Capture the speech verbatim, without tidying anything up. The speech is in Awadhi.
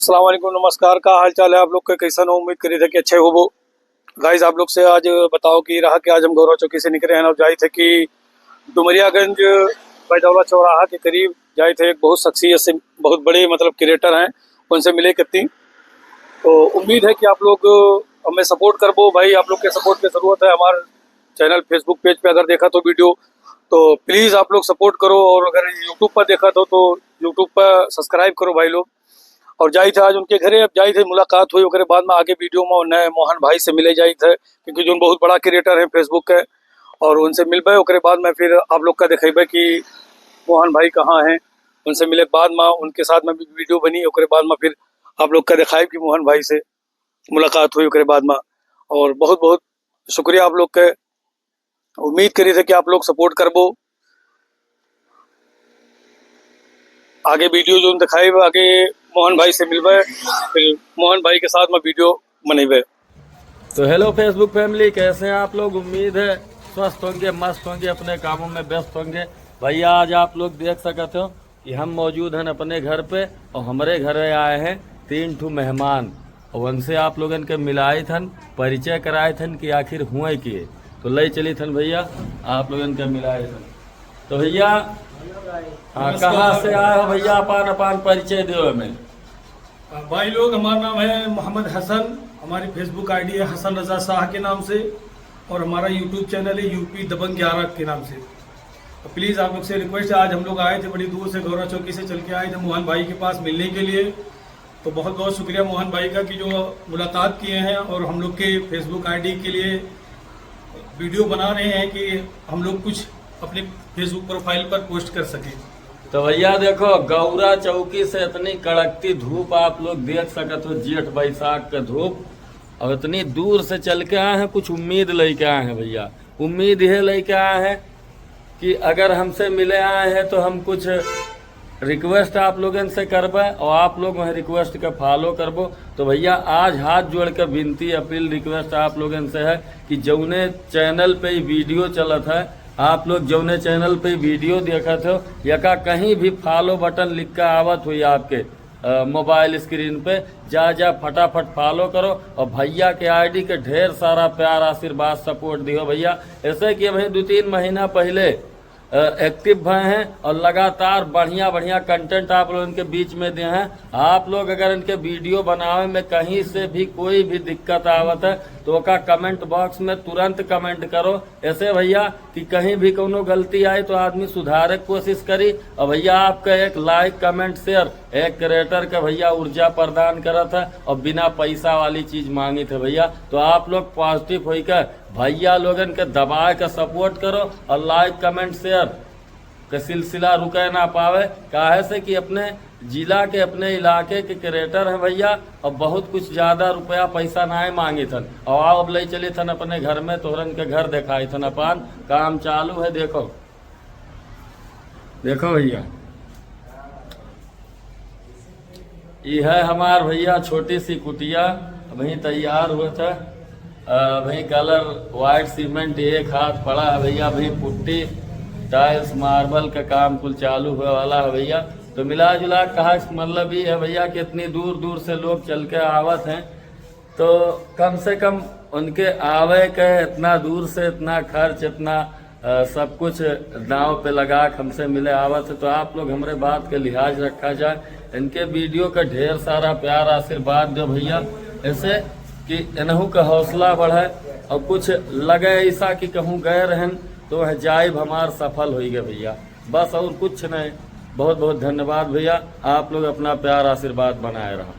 अस्सलाम वालेकुम, नमस्कार, का हाल चाल है आप लोग के, कैसन हो? उम्मीद करी थे कि अच्छे होबो। गाइस, आप लोग से आज बताओ कि रहा कि आज हम गौरा चौकी से निकले हैं और जाई थे कि डुमरियागंज बैदौला चौराहा के करीब जाई थे। एक बहुत शख्सियत से, बहुत बड़े मतलब क्रिएटर हैं, उनसे मिले करती। तो उम्मीद है कि आप लोग हमें सपोर्ट करबो भाई, आप लोग के सपोर्ट की ज़रूरत है। हमारे चैनल फेसबुक पेज पे अगर देखा तो वीडियो, तो प्लीज आप लोग सपोर्ट करो, और अगर यूट्यूब पर देखा तो, तो यूट्यूब पर सब्सक्राइब करो भाई लोग। और जाई थे आज उनके घरे, अब जाई थे मुलाकात हुई, ओकरे बाद में आगे वीडियो में उन्हें मोहन भाई से मिले जाई थे, क्योंकि जो बहुत बड़ा क्रिएटर है फेसबुक के, और उनसे मिलबे, ओकरे बाद में फिर आप लोग का दिखेबे कि मोहन भाई कहाँ हैं। उनसे मिले के बाद में उनके साथ में भी वीडियो बनी, ओकरे बाद में फिर आप लोग का दिखाई कि मोहन भाई से मुलाकात हुई ओकरे बाद में। और बहुत बहुत शुक्रिया आप लोग के, उम्मीद करी थे कि आप लोग सपोर्ट करबो। आगे वीडियो जो दिखाई, आगे मोहन भाई से मिलबे, फिर मोहन भाई के साथ में वीडियो बनेबे। तो हेलो फेसबुक फैमिली, कैसे हैं आप लोग? उम्मीद है स्वस्थ होंगे, मस्त होंगे, अपने कामों में व्यस्त होंगे। भैया, आज आप लोग देख सकते हो कि हम मौजूद हन अपने घर पे और हमरे घरे आए हैं तीन ठो मेहमान। और उनसे आप लोगन के मिलाइत हन, परिचय कराइत हन कि आखिर हुए के। तो ले चलित हन भैया, आप लोगन के मिलाइत हन। तो भैया, हाँ, नमस्कार। कहाँ से आए हो भैया? अपान अपान परिचय दो हमें। भाई लोग, हमारा नाम है मोहम्मद हसन, हमारी फेसबुक आईडी है हसन रजा शाह के नाम से, और हमारा यूट्यूब चैनल है यूपी दबंग ग्यारह के नाम से। तो प्लीज़ आप लोग से रिक्वेस्ट है, आज हम लोग आए थे बड़ी दूर से, गौरा चौकी से चल के आए थे मोहन भाई के पास मिलने के लिए। तो बहुत बहुत शुक्रिया मोहन भाई का कि जो मुलाकात किए हैं और हम लोग के फेसबुक आईडी के लिए वीडियो बना रहे हैं कि हम लोग कुछ अपने फेसबुक प्रोफाइल पर पोस्ट कर सकें। तो भैया देखो, गौरा चौकी से इतनी कड़कती धूप आप लोग देख सकत हो, जेठ बैसाख के धूप, और इतनी दूर से चल के आए हैं, कुछ उम्मीद लेके आए हैं भैया। उम्मीद ये लेके आए हैं कि अगर हमसे मिले आए हैं तो हम कुछ रिक्वेस्ट आप लोगन से करबे और आप लोग वह रिक्वेस्ट के फॉलो करबो। तो भैया, आज हाथ जोड़ के विनती, अपील, रिक्वेस्ट आप लोगन से है कि जौने चैनल पे ई वीडियो चलत है, आप लोग जौने चैनल पे वीडियो देखत हो, यका कहीं भी फॉलो बटन लिख के आवत हुई आपके, अ, मोबाइल स्क्रीन पे, जा, जा, फटाफट फॉलो करो और भैया के आईडी के ढेर सारा प्यार, आशीर्वाद, सपोर्ट दियो भैया। ऐसे कि अभी दो तीन महीना पहले, अ, एक्टिव भए हैं और लगातार बढ़िया, बढ़िया कंटेंट आप लोगन के बीच में दे हैं। आप लोग अगर इनके वीडियो बनावे में कहीं से भी कोई भी दिक्कत आवत है, तो ओका कमेंट बॉक्स में तुरंत कमेंट करो। ऐसे भैया कि कहीं भी कौनो गलती आई तो आदमी सुधारे के कोशिश करी। और भैया, आपका एक लाइक, कमेंट, शेयर एक क्रिएटर के भैया ऊर्जा प्रदान करत है और बिना पैसा वाली चीज मांगित है भैया। तो आप लोग पॉजिटिव होई के भैया लोगन के दबाए के सपोर्ट करो और लाइक, कमेंट, शेयर के सिलसिला रुके ना पावे, काहे से कि अपने जिला के, अपने इलाके के क्रिएटर हैं भैया, और बहुत कुछ ज्यादा रुपया पैसा नाहीं मांगित हन। और आओ, अब ले चलित हन अपने घर में, तोहरन के घर देखाइत हन, अपन काम चालू है। देखो, देखो भैया, ई है हमार भैया छोटी सी कुटिया, अभी तैयार हुआ था। अ, अभी कलर व्हाइट सीमेंट एक हाथ पड़ा है भैया, अभी पुट्टी टाइल्स मार्बल का काम कुल चालू हुए वाला है भैया। तो मिला जुला के कहा मतलब ई है भैया कि इतनी दूर दूर से लोग चल के आवत हैं, तो कम से कम उनके आवे के इतना दूर से इतना खर्च, इतना, अ, सब कुछ दांव पे लगा के हमसे मिले आवत है, तो आप लोग हमरे बात के लिहाज रखा जाए। इनके वीडियो का ढेर सारा प्यार आशीर्वाद दो भैया, ऐसे कि इनहू का हौसला बढ़े और कुछ लगे ऐसा कि कहूँ गए रहन तो वह जाइब हमार सफल होई गए भैया। बस और कुछ नहीं। बहुत बहुत धन्यवाद भैया, आप लोग अपना प्यार आशीर्वाद बनाए रहो।